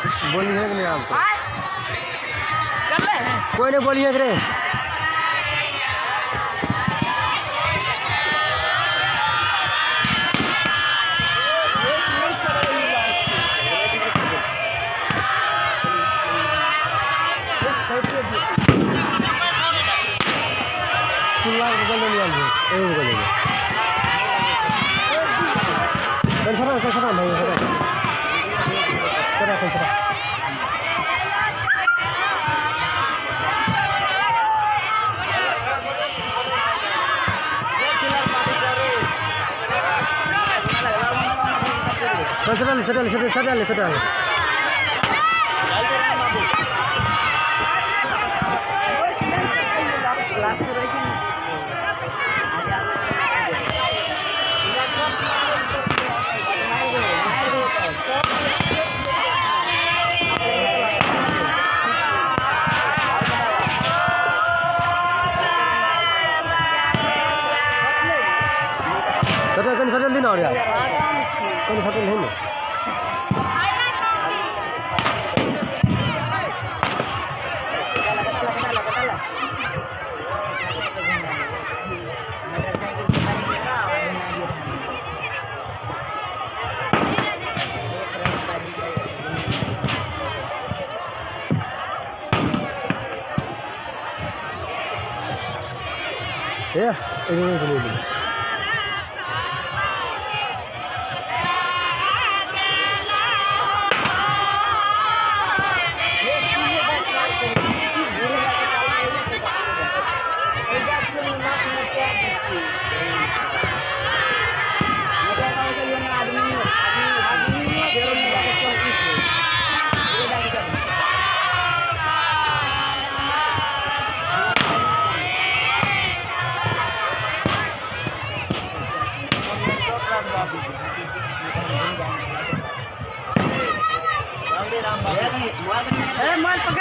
बोली है कि नहीं आपको? चल रहे हैं। कोई नहीं बोली है रे। सेटल। सेटल दिन और यार कौन सेटल नहीं ना। Ya, ini. Mobile पकड़।